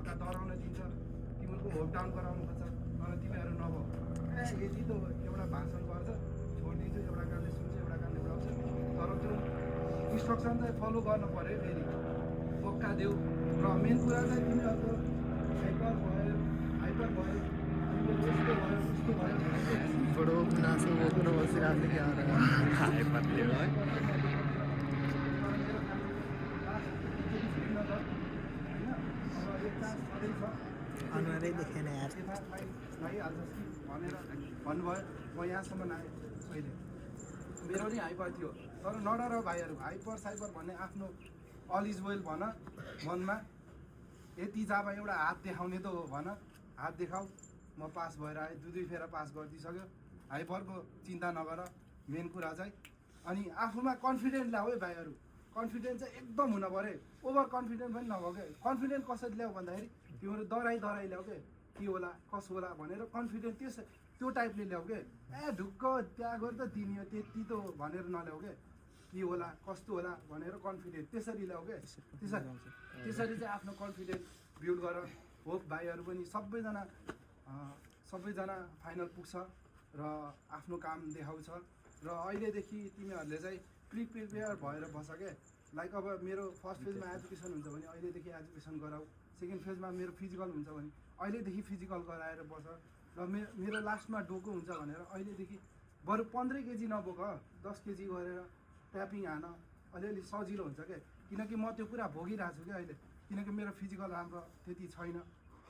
अर्का डराउन दिन्छ, तिमीहरूको होप डाउन गराउनु खोज्छ, तर तिमीहरू नभयो यति त एउटा भाषण गर्छ, छोडिदिन्छ, एउटा कानले सुन्छ, एउटा कानले उडाउँछ, तर त्यो इन्स्ट्रक्सन चाहिँ फलो गर्नु पऱ्यो। फेरि मौका देऊ र मेन कुरा चाहिँ तिमीहरूको हाइपर भयो, तिमीहरू यस्तो भयो उस्तो भयो बडो गुनासो बोक्न बसिरहेको थियो क्या हाइपरले है। अनुहारै देखेन यार भइहाल्छ भनेर भन्नुभयो। म यहाँसम्म आएँ अहिले, मेरो नि हाइपर थियो, तर नडर भाइहरू, हाइपर साइपर भन्ने आफ्नो अल इज वेल भन मनमा, यति जाबा एउटा हात देखाउने त हो भन, हात देखाऊ, म पास भएर आएँ, दुई फेर पास गरिदिइसक्यो, हाइपरको चिन्ता नगर। मेन कुरा चाहिँ अनि आफूमा कन्फिडेन्ट ल्याऊ है भाइहरू, कन्फिडेन्ट चाहिँ एकदम हुन पऱ्यो, ओभर कन्फिडेन्ट पनि नभयो क्या। कन्फिडेन्ट कसरी ल्याऊ भन्दाखेरि तिमीहरू डराइ ल्याऊ के, के होला कसो होला भनेर कन्फिडेन्ट त्यो टाइपले ल्याऊ के। ढुक्क त्यहाँ गएर त दिने हो त्यति त भनेर नल्याऊ के होला कस्तो होला भनेर कन्फिडेन्ट त्यसरी ल्याऊ के। त्यसरी चाहिँ आफ्नो कन्फिडेन्ट बिल्ड गर। होप भाइहरू पनि सबैजना फाइनल पुग्छ र आफ्नो काम देखाउँछ। र अहिलेदेखि तिमीहरूले चाहिँ प्रिपेयर भएर बस के। लाइक अब मेरो फर्स्ट फेजमा एजुकेसन हुन्छ भने अहिलेदेखि एजुकेसन गराऊ, सेकेन्ड फेजमा मेरो फिजिकल हुन्छ भने अहिलेदेखि फिजिकल गराएर बस, र मेरो लास्टमा डोको हुन्छ भनेर अहिलेदेखि बरु 15 केजी नबोक, 10 केजी गरेर ट्यापिङ हान, अलिअलि सजिलो हुन्छ क्या। किनकि म त्यो कुरा भोगिरहेको छु क्या अहिले, किनकि मेरो फिजिकल राम्रो त्यति छैन,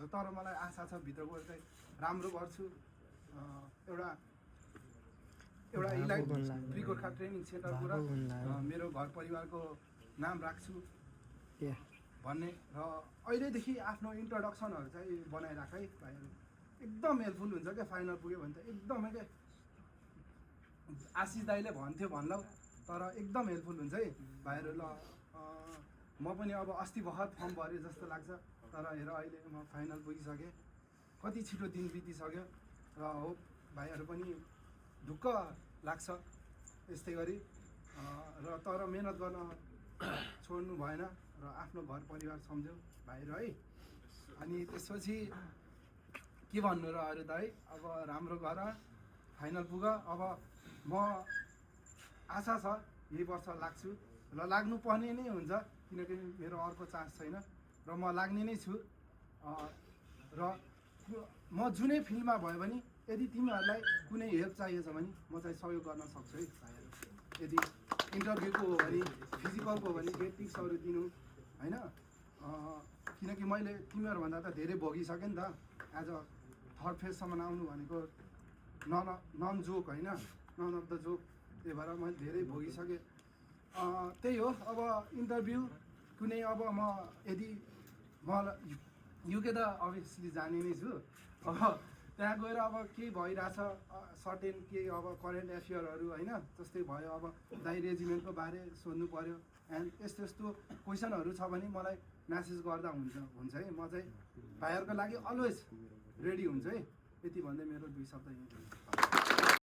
र तर मलाई आशा छ भित्र गएर चाहिँ राम्रो गर्छु। एउटा इलाइट प्री गोर्खा ट्रेनिङ सेन्टरबाट मेरो घर परिवारको नाम राख्छु भन्ने, र अहिलेदेखि आफ्नो इन्ट्रोडक्सनहरू चाहिँ बनाइराख है भाइहरू, एकदम हेल्पफुल हुन्छ क्या। फाइनल पुग्यो भने त एकदमै क्या, आशिष दाइले भन्थ्यो भन्लाउ, तर एकदम हेल्पफुल हुन्छ है भाइहरू। ल म पनि अब अस्ति भर्खर फर्म भरेँ जस्तो लाग्छ, तर हेर अहिले म फाइनल पुगिसकेँ, कति छिटो दिन बितिसक्यो। र हो भाइहरू पनि ढुक्क लाग्छ यस्तै गरी, र तर मेहनत गर्न छोड्नु भएन र आफ्नो घर परिवार सम्झ्यौ भाइहरू है। अनि त्यसपछि के भन्नु र अरू त है, अब राम्रो गर, फाइनल पुग। अब म आशा छ यही वर्ष लाग्छु र लाग्नु पर्ने नै हुन्छ, किनकि मेरो अर्को चान्स छैन र म लाग्ने नै छु। र म जुनै फिल्डमा भयो भने यदि तिमीहरूलाई कुनै हेल्प चाहिएछ भने म चाहिँ सहयोग गर्न सक्छु है भाइहरू। यदि इन्टरभ्यूको हो भने, फिजिकलको हो भने केही टिप्सहरू दिनु होइन, किनकि मैले तिमीहरूभन्दा त धेरै भोगिसकेँ नि त। एज अ थर्ड फेजसम्म आउनु भनेको नन जोक होइन, नन अफ द जोक, त्यही भएर मैले धेरै भोगिसकेँ। त्यही हो, अब इन्टरभ्यू कुनै, अब म यदि युके त अभियसली जाने नै छु, अब त्यहाँ गएर अब केही भइरहेछ सर्टेन केही अब करेन्ट एफेयरहरू होइन, जस्तै भयो अब दाइ रेजिमेन्टको बारे सोध्नु पऱ्यो, एन्ड यस्तो क्वेसनहरू छ भने मलाई म्यासेज गर्दा हुन्छ है। म चाहिँ भाइहरूको लागि अलवेज रेडी हुन्छ है। यति भन्दै मेरो 2 शब्द यहीँ